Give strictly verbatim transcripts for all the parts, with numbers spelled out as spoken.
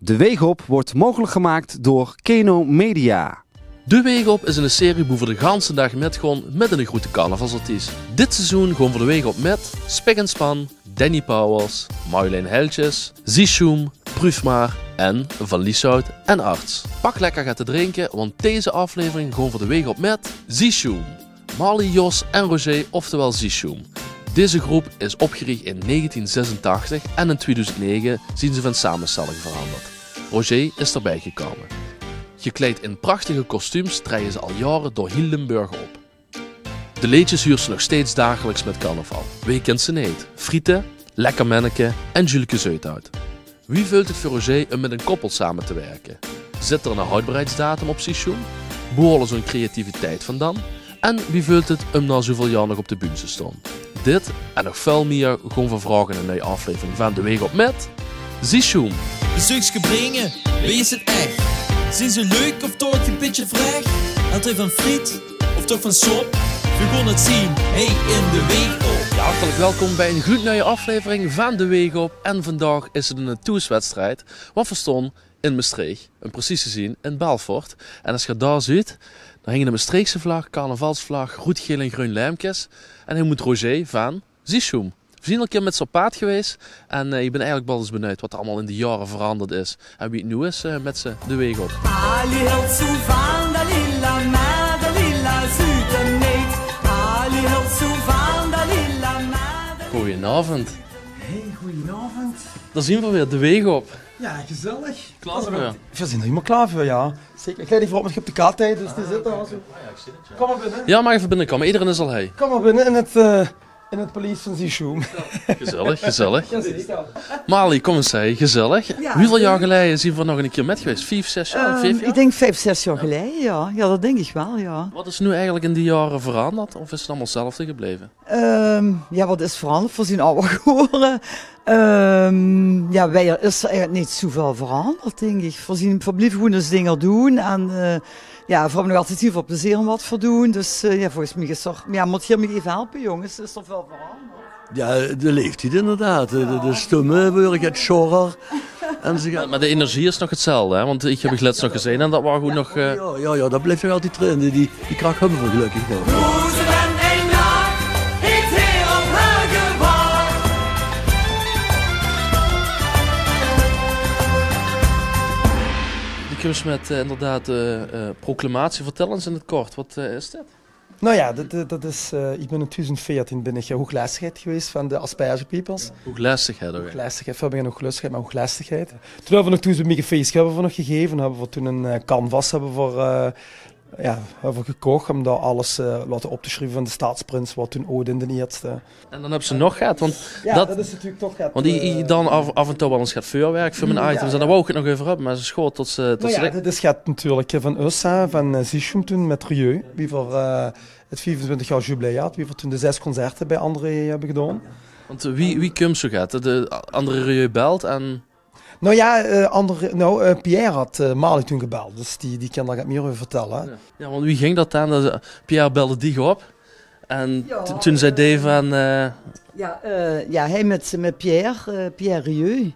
De Weeg Op wordt mogelijk gemaakt door Keno Media. De Weeg Op is 'n serie boe v'r de ganse daag mit gaon mit 'ne groete carnavalsartiest. Dit seizoen gaon v'r de weeg op mit Spik en Span, Danny Powers, Marjolein Heltjes, Ziesjoem, Pruuf Maar en Van Lieshout en Arts. Pak lekker get te drinke, want deze aflevering gaon v'r de weeg op mit Ziesjoem. Marley, Jos en Roger, oftewel Ziesjoem. Deze groep is opgeriech in negentien zesentachtig en in tweeduizend nege zien ze van samenstelling veranderd. Roger is d'rbij gekoume. Gekleid in prachtige kostuums treje ze al jaore door hiel Limburg op. De leedjes huurs se nog steeds dagelijks mit carnaval. Wee kint ze neet? Friete, Lekker Menneke en Julke Zeuthout. Wie veult 't veur Roger um mit 'n koppel same te werke? Zit d'r 'ne houdbaarheidsdatum op Ziesjoem? Behoole ze hun creativiteit van dan? En wie veult 't um nao zoeväöl jaor nog op de bühne te staon? Dit en nog väöl mieë gaon v'r vraoge in 'n nuuj aflevering van De Weeg Op mit Ziesjoem. Bezeukske bringe, wee is 't ech? Zien ze leuk of toch e bietje vrech? Hawwe ze van friet of toch van sop? V'r gaon 't zien, hie in De Weeg Op. Ja, hartelik welkom bij 'n gloednuuj aflevering van De Weeg Op. En vandaag is 't 'ne thoeswedstrijd, want v'r staon in Mestreech, um precies te zien in Belfort. En es geer dao zuut, dao hinge 'n Mestreechse vlag, carnavalsvlag, roed, geel en greun luimkes. En hie mót Roger van Ziesjoem. V'r zien al 'ne kier mit ze op paad gewees. En, eh, ich bin eigelik waal ins benuujd wat d'r allemaol in de jaore veranderd is. En wie 't noe is, eh, mit ze de weeg op. Ali hilt zoe vaan dalila, meh dalila zuut 'm neet. Ali hilt zoe vaan dalila, meh dalila. Goeienaovend. Hey, goeienaovend. Dao zien v'r weer, de weeg op. Ja, gezellig. Klaor veur? V'r zien hielemaol klaor veur, ja. Zeker. Ich leej die veur op mit op de kat, hè, dus die zit dao zoe. Kóm mer binne. Ja, maag effe binnekómme. Ederein is al hie. Kóm mer binne in 't, eh, in 't paleis van Ziesjoem. Gezellig, gezellig. Ja, zeker. Marlie, kóm ins hie. Gezellig. Ja. Wieväöl jaor geleie zien v'r nog 'ne kier mit gewees? Vief, zes jaor? Ehm, ich dink vief, zes jaor geleie, ja. Ja, dat dink ich waal, ja. Wat is noe eigelik in die jaore veranderd? Of is 't allemaol 'tzelfde gebleve? Ehm, ja, wat is veranderd? V'r zien awwer gewore. Ehm, ja, wijer is d'r eigelik neet zoeväöl veranderd, dink ich. V'r zien, v'r blieve gewoen ós dinger doen. En, eh, ja, v'r höbbe nog altied hiel väöl plezeer in wat v'r doen. Dus, eh, ja, volges mich is d'r, ja, mót geer mich effe helpe, jónges. Is d'r väöl veranderd? Ja, de leeftied inderdaad. De, de stumme waere get sjorrer. En ze gaon... Mer de energie is nog 'tzelfde, hè? Want ich höb uch lèts nog gezeen en dat waor gewoen nog, eh... Ja, ja, ja, dat blijf nog altied d'rin. Die, die, die krach höbbe v'r gelökkig nog. Roezeman en Naak, ich heer op häör gewach. Doe kums mit, eh, inderdaad, eh, eh, proclamatie. Vertèl ins in 't kort, wat, eh, is dit? Nou ja, dat, dat, dat is, eh, ich bin in twieëdoezend veertien bin ich, eh, hoeglestigheid gewees van de Aspergepiepers. Hoeglestigheid, oké. Hoeglestigheid, veur mich hoeglöstigheid, mer hoeglestigheid. Toen höbbe v'r nog, toen zoe 'n bietje feeske höbbe v'r nog gegeve, höbbe v'r toen 'n, eh, canvas höbbe v'r, eh, ja, höbbe v'r gekoch um dao alles, eh, laote op te sjrieve van de stadsprins, wat toen Odin d'n ierste. En dan höbs se nog get, want... Ja, dat, dat is natuurlik toch get, want ich, ich, eh, dan aaf, aaf en toe waal ins get veurwerk veur mien items, ja, en dao wou ich 't nog euver höbbe, mer 't is good tot se, tot... Nou se ja, dat is get natuurlik, eh, van us, hè, van, eh, Ziesjoem toen mit Rieu, wie v'r, eh, 't viefentwintig jaor jubileum had, wie v'r toen de zès concerte bij André höbbe gedaon. Want, eh, wie, wie kump zoe get? De André Rieu belt en... Nou ja, eh, André, nou, eh, Pierre had, eh, Marlie toen gebeld, dus die, die kin dao get mieë euver vertèlle. Ja. Ja, want wie ging dat dan? Dat, eh, Pierre belde dich op en... Ja, toen, toen zag, eh, dee van, eh... Ja, eh, ja, hie mit, mit Pierre, eh, Pierre Rieu.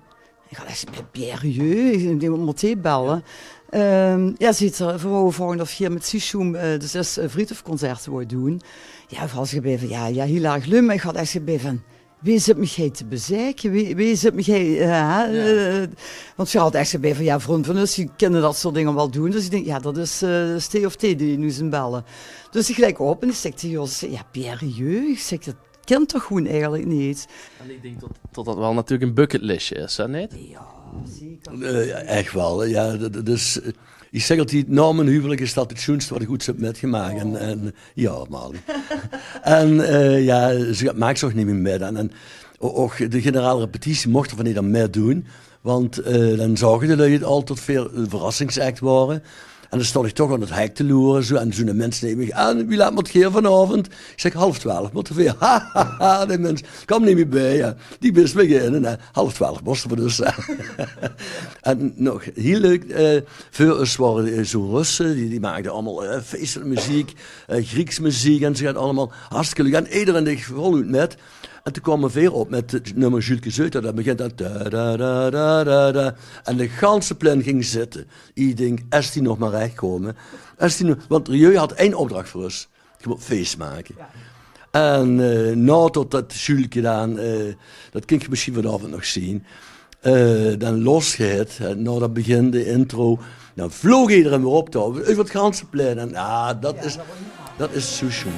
Ich had ech gezag: "Pierre Rieu, ich, die mót ich belle." Ehm, ja, zeet 'r, v'r wouwe vraoge of geer mit Ziesjoem, eh, de zès, eh, Vriethof-concerte wouwe doen. Ja, v'r hadde gezag bij van, ja, ja, hiel erg leuk, mer ich had ech gezag bij van: "Wee zit mich hie te bezeike? Wee, wee zit mich hie, eh, hè?" Ja. Eh, want v'r hadde ech gezag bij van, ja, vrun van us, die kinne dat soort dinger waal doen. Dus ich dink, ja, dat is, eh, Stee of Tee die noe zien belle. Dus ich lègk op en ich zèk taenge Jos, ja, Pierre Rieu, ich zèk, dat kint toch gewoen eigelik neet. En ich dink tot, tot dat waal natuurlik 'n bucketlistje is, hè, neet? Ja, zeker. Eh, ja, ech waal. Ja, dat, dat is, eh, ich zèk altied, nao mien huwelik is dat 't sjoenste wat ich oets höb mitgemaak. En, en, ja, Marlie. En, eh, ja, ze maak ze ouch neet mieë mit. En, en o-, ouch de generaal repetitie mochte v'r neet aan mitdoen. Want, eh, dan zaoge de lui 't al tot veer 'n verrassingsact waore. En dan stóng ich toch aan 't hek te loere, zoe, en zoe'n mins neet mich aan: "Wie laat mót geer vanaovend?" Ich zèk: "Half twelf mótte veer." "Ha, ha, ha, dae mins kaom neet mieë bij, ja. Die bis beginne, hè." Half twelf móste v'r dus. En nog hiel leuk, eh, veur us waore, eh, zoe'n Russe, die, die maakde allemaol, eh, feestelike meziek, eh, Grieks meziek en zoe get allemaol. Hartstikke leuk. En ederein deeg voluit mit. En toen kaome veer op mèt 't nummer Julke Zeuter. Dat begint dan ta, da, da, da, da, da. En de ganse plein ging zitte. Ich dink, es die nog mer rech kaome. Es die nog, want Rieu had ein opdrach veur us. Gewoon fees make. Ja. En, eh, naotot dat Julke dan, eh, dat kint geer mesjien vanaovend nog zeen, eh, dan losgeit, hè, nao dat begin, de intro, dan vloog ederein weer op, toch, euver 't ganse plein. En, ah, dat is, dat is zoe sjoen.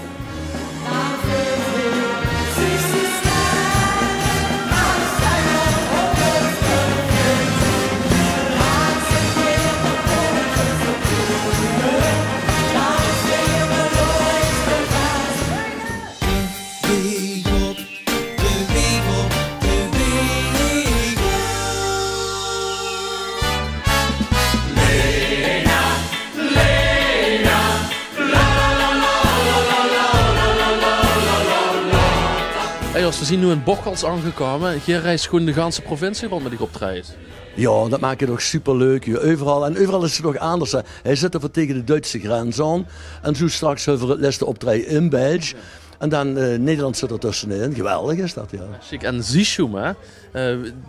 Hey Jos, veer zien noe in Bocholt aongekoume. Geer reist gewoen de ganse provincie rónd mèt die optraejes. Jao, dat maak 't toch superleuk, joh. Euveral, en euveral is 't toch anders, hè. Hae zit d'r veur tege de Duitse grens aon. En zoe straks höbbe v'r 't lèste optraeje in België. En dan, eh, Nederland zit d'r tössenin. Geweldig is dat, jao. Sjiek. En Ziesjoem, hè? Eh,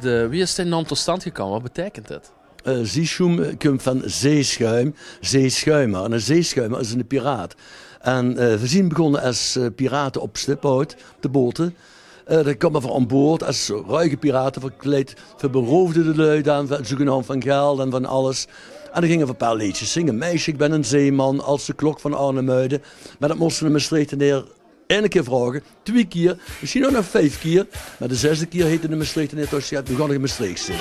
de, wie is d'n naom tot stand gekoume? Wat beteikent dit? Eh, Ziesjoem, eh, kump van zeeschuim, zeeschuimer. En 'ne zeeschuimer is 'ne piraat. En, eh, veer zien begós es, eh, pirate op Stiphout, op de bote. Eh, dan koume veer aon boord es ruige pirate verkleid. Veer beroofde de lui dan van, zoegenaomd van geld en van alles. En dan ginge veer e paar leedsjes zinge. Meisje, ik ben een zeeman, Als de klok van Arnhemuiden. Mer dat mós 'ne Mestreechteneer eine kier vraoge, twie kier, mesjien ouch nog vief kier. Mer de zesde kier heet 'ne Mestreechteneer toch: "Doe gaon ich in Mestreechs zinge."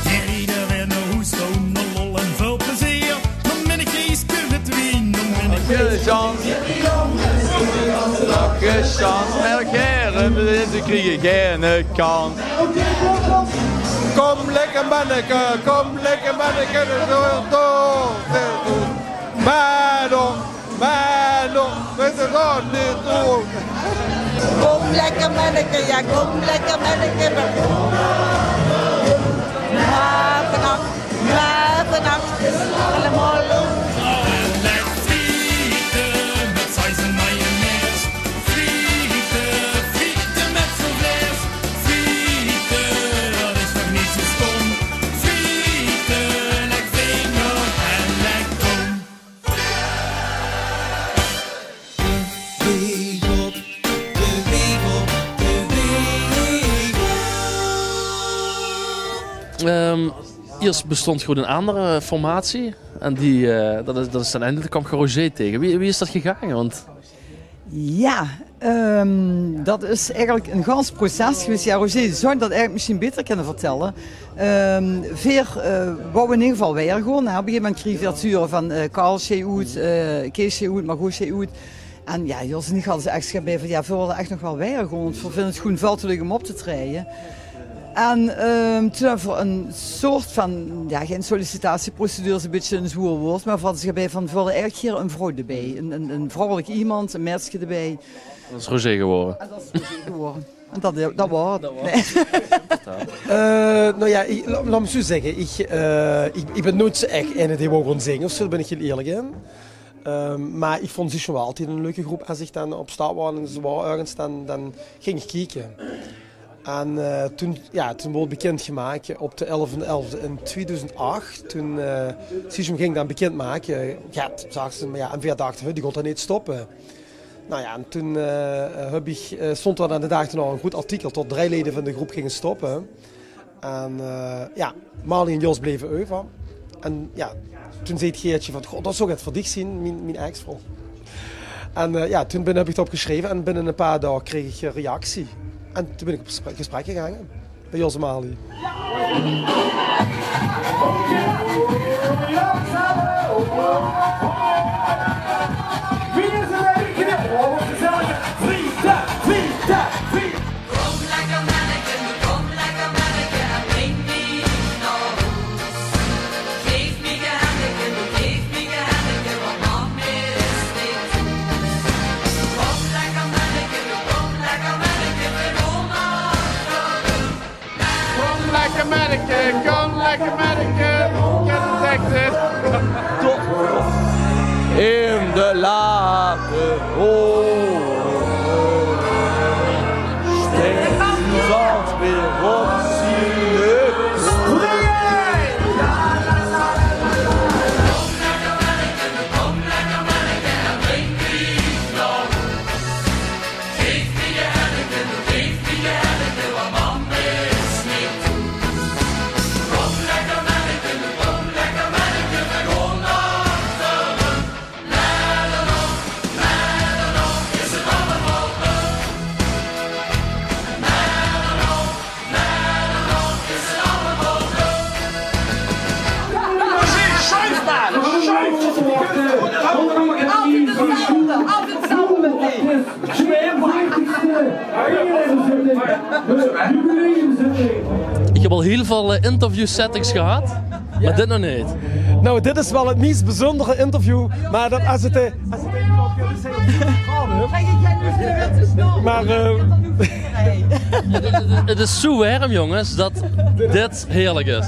Jederein nao hoes toe, nao lol en väöl plezeer. Nao minne Kees kump 't wien, nao minne Kees. Nog 'ne sjans. Nog 'ne sjans. Mer gaer, ze kriege geine kans. Kom lekker menneke, kom lekker menneke, door, door, door. Mer dan, mer dan, weit 't nog neet door. Kom lekker menneke, jao, kom lekker menneke. Mer vannach, mer vannach is 't allemaol leuk. Lekker friete mèt saus en mayonaise. Friete, friete mèt zoe vleis. Friete, dat is toch neet zoe stóm. Friete, lek vinger en lek dóm. Ehm, iers bestóng gewoen 'n aander formatie. En die, eh, dat is, dat is ten einde, dao kaom geer Roger tege. Wie, wie is dat gegaange? Want Jao, ehm, dat is eigelek e gans proces gewees. Jao, Roger zou dat eigelek mesjien baeter kinne vertèlle. Ehm, veer, eh, wouwe in eder geval wijer gaon, hè. Op e gegeve moment kriege veer te hure van, eh, Carl, sjeej oet, eh, Kees, sjeej oet, Margot, sjeej oet. En jao, Jos en iech hadde zoe ech gezag bij van, jao, veer wille ech nog wel wijer gaon, want veer vinde 't gewoen väöl te leuk um op te traeje. En, ehm, toen höbbe v'r 'n soort van, jao, gein sollicitatieprocedure, is e bitteke e zwoer woord, mer v'r hadde gezag bij van, v'r wille eigelek hei 'n vrouw debij. 'n, 'n, 'n vrouwelek iemes, e meidske debij. Dat is Roger gewore. En dat is Roger gewore. En dat, dat waor 't. Nae. Eh, noe jao, iech, laot, laot miech zoe zègke, iech, eh, iech, iech bin noets ech eine dee wou goon zinge of zoe, dao bin iech hiel ierlek in. Ehm, mer iech voont Ziesjoem wel altied 'n leuke gróp. Es iech dan op stap waor en ze waore örges, dan, dan góng iech kieke. En, eh, toen, jao, toen woort bekind gemaak op de elfde van de elfde in tweeduizend acht. Toen, eh, Ziesjoem góng dan bekind make. Jao, toen zag ze, mer jao, en veer dachte, hè, die goon dao neet stoppe. Noe jao, en toen, eh, höb iech, eh, stóng d'r dan de daag denao 'n groet artikel tot drei lede van de gróp ginge stoppe. En, eh, jao, Marlie en Jos bleve euver. En jao, toen zag Geertje van: "Goh, dat zouw get veur diech zien, mien, mien ex-vrouw." En, eh, jao, toen bin, höb iech 't opgesjreve en binne e paar daog kreeg iech, eh, reactie. En toen bin iech op gespre-, gesprek gegaange bij Jos en Marlie. Kom lekker menneke, kom lekker menneke en bring miech nao hoes. Geef miech e hendeke, geef miech e Menneke, kom lekker menneke, get het echt in. In de late oren stijgt Suzanne weer op zien. Altijd hetzelfde, altijd hetzelfde met die. Ich höb al hiel väöl, eh, interviewsettings gehad, mer dit nog neet. Nou, dit is wel het meest bijzondere interview, maar dat, als het, eh, als het, maar, eh, Het is zo werm, jonges, dat dit heerlijk is.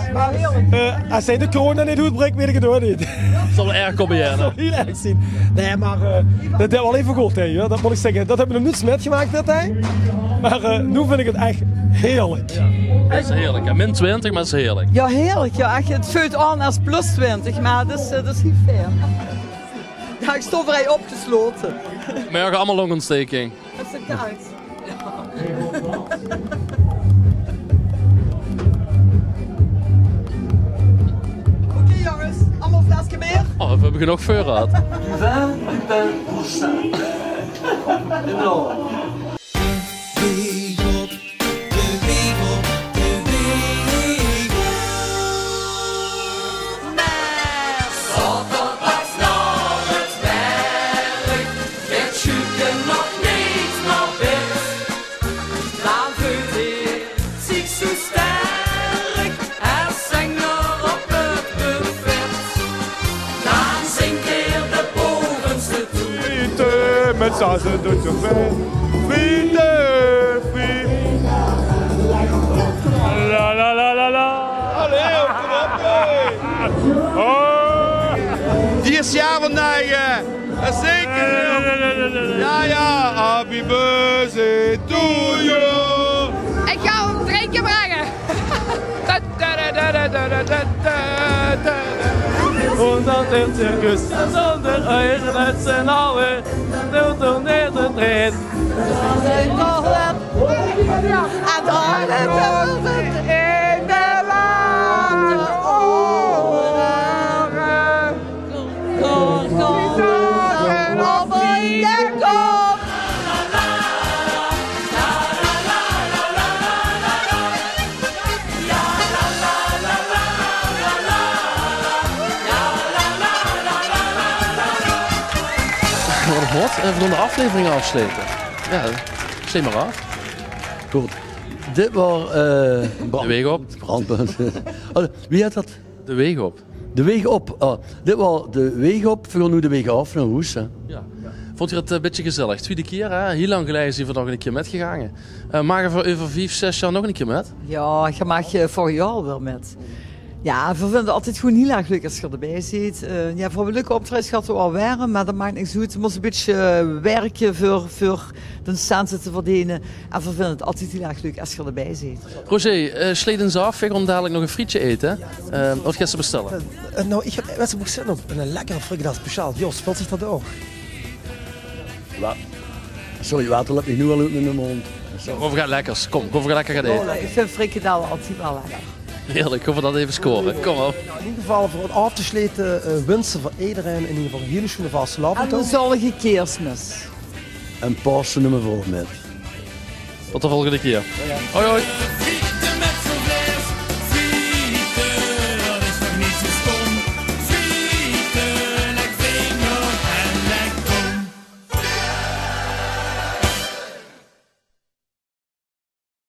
Eh, als hij de corona niet uitbreekt, weet ik het ook niet. Zal erg komen, ja. Zou heel erg zien. Nee, maar, eh, dat deed wel even goed, hè, joh. Dat moet ik zeggen. Dat hebben we nog nooit metgemaakt, dit, hè. Maar, eh, nu vind ik het echt heerlijk. Dat is heerlijk, hè. Min twintig, maar het is heerlijk. Ja, heerlijk. Ja, echt, het voelt aan als plus twintig, maar dat is, eh, dat is heel fijn. Ja, ik stond vrij opgesloten. Morgen allemaal longontsteking. Dat is het kaart. Oké, jongens, allemaal een flesje meer? Oh, we hebben genoeg voorraad. Vingt pour cent. Enorm. De weeg op, de weeg op, de weeg op. Mer zaoterdags nao 't werk, geit Sjuke nog neet nao bed. Dan veult hae zich zoe sterk es zenger op 't buffet. Dan zingk hae de bovenste toen. Friete, met saus en doetje vet. Friete, friete. La, la, la, la, la. Allee, kom op, hè. Oh. Die is jaor vandaag, hè. Jazeker, joh. Ja, ja, happy birthday to you. Ik ga hem drinken brengen. Omdat het circus zonder eigen met z'n allen doet er niet het rit. En dan het in de late oren. Op de kop. Wat een hot en van de aflevering afsluiten. Ja, zeg maar af. Goed. Dit was, eh, de weeg op. Brandpunt. Oh, wie heet dat? De weeg op. De weeg op. Oh, dit was de weeg op. We gaan nu de weeg af naar hoes, hè. Ja. Vond je het een beetje gezellig? Tweede keer, hè? Heel lang geleden zien we nog een keer metgegangen. Eh, maken we over vijf, zes jaar nog een keer met? Ja, je mag, eh, volgend jaar weer met. Ja, we vinden het altijd gewoon heel erg leuk als je erbij zit. Eh, ja, voor leuke optredens gaat het wel werken, maar dat maakt niks uit. Je moet een beetje, eh, werken voor, voor de centen te verdienen. En we vinden het altijd heel erg leuk als je erbij zit. Roger, eh, sleet ens af, we gaan dadelijk nog een frietje eten. Eh, wat gaan ze bestellen? Eh, eh, nou, ik heb, wat ik besteld heb, een lekkere frikandel speciaal. Jos, speelt zich dat ook? Wa-, sorry, water loopt me nu al uit mijn mond. Kom, we gaan lekkers. Kom, kom, we gaan lekker gaan eten. Oh, ik vind frikandel altijd wel lekker. Heerlijk, gaan we dat even scoren. Kom op. Nou, in ieder geval, voor het af te sleten, eh, wensen voor iedereen in ieder geval een hele schone vastelaovend. En een zalige kerstmis. En Pasen nummer voor met. Tot de volgende keer. Hoi, hoi.